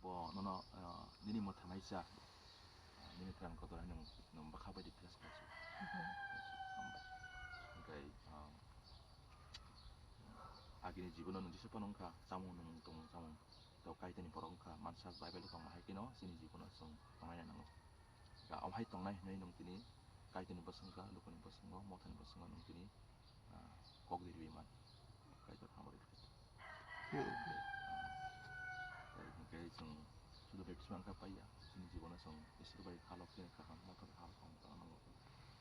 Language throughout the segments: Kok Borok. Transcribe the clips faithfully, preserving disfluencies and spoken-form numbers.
Bo nono, ah, nini mwthangnaisa, ah, nini twlang kotor hai nwng, nwng bwkha bai di test khaisuk. Hambai. Hwnkhe, ah, agini jibono nwng jesa phano wngkha, chamung nwng tongmung chamung, to Kaitorni borok wngkha, mansa Bible tongma hai kheno chini jibono chwng tongnai nango. Ga omo hai tongnai hinwi nwng tini Kaitorni bwswngkha, lukuni bwswngo, mothani bwswngo nwng tini, ah, kok di rwi man. Kaitor hamari khlai. Hmm. Tei hwnkhe chwng sudu baptisma wngkha paiya, chini jibono chwng Iswr bai halok chini kaham, mothani halok tong tongna nango.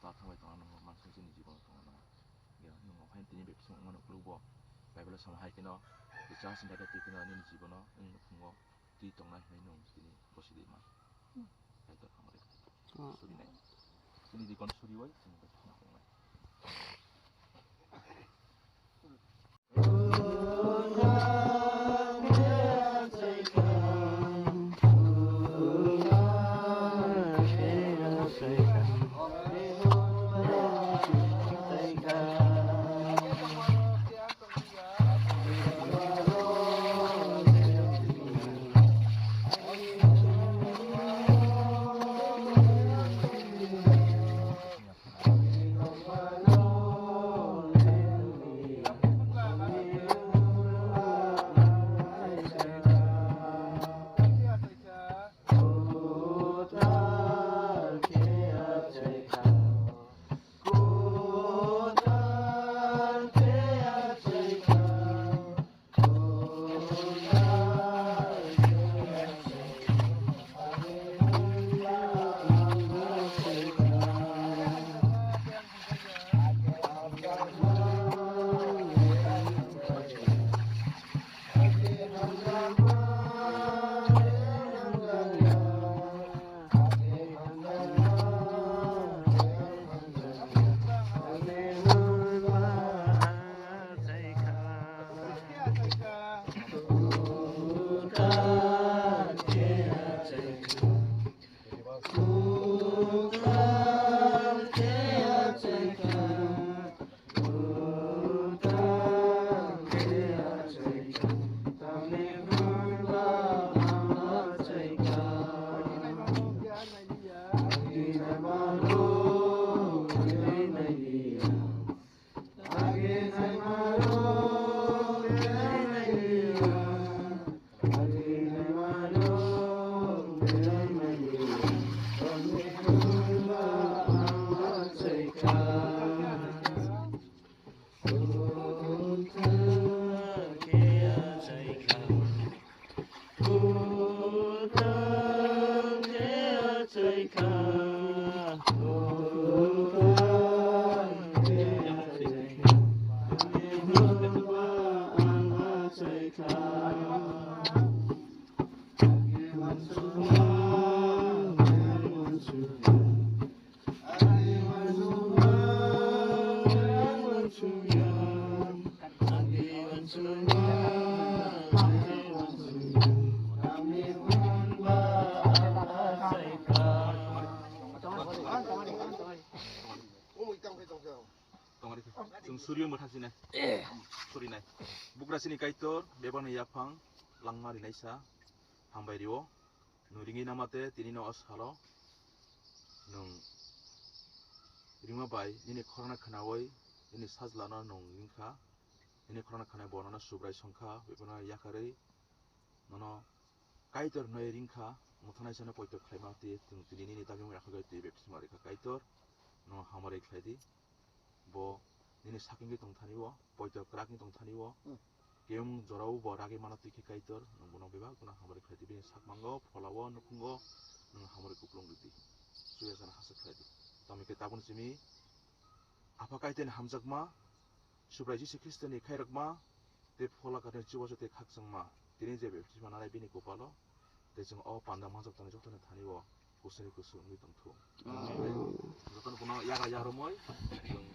Ta thangbai tongna nango, mansa chini jibono tongna nango. Ya, nwng omo hai tini baptisma wngmano khulukbo. Bible sama hai kheno, the church in the twi kheno nini jibono, nini nukhungo twi tongnai hinwi nwng tini bosi di man. Hmm. Kaitor hamari. Hmm. Surinai. Chini dikon suriwai, chini dikon suriwai. Tongari khe. Chwng suriyo mwtha sinai. Surinai. Bugra sini Kaitor, bebakni yaphang langma rinaisa. Hambai rio. Nwng ringwi namate tini no o salo. Nwng ringma bai nini khorana khnawi nini sajlano nwng ringkha. Nini khorana khnai bo nono Subrai songkha, bebakno yakarwi nono Kaitor hwnwi ringkha, mwthanaisano poito khlaima twi chwng tini nini dabi wngwi akhogwi twi baptisma rikha Kaitor, no hamari khlai di. Bo nini sakingwi tongthani o, poito kwrakni tongthani o, hmm, kemung jorao bo ragwi mana twi khe Kaitor, nwng bono bebak bono hamari khlai di, bini sakmango, pholao, nukhungo, nwng hamari kuplung rw di. Chuya sana hasuk khlai di. Tamo khe tabuk simi Apha Kaitorni hamjakma, Subrai Jisu Khristoni khairokma, tei Phola Kaithar chubachu tei khakchangma, tini je baptisma nanai bini kopalo, tei chwng o panda manjak tongnai jotono thani o kusuni kusu wngwi tongthung. Amen. Jotono bono yagra yagrumwi chwng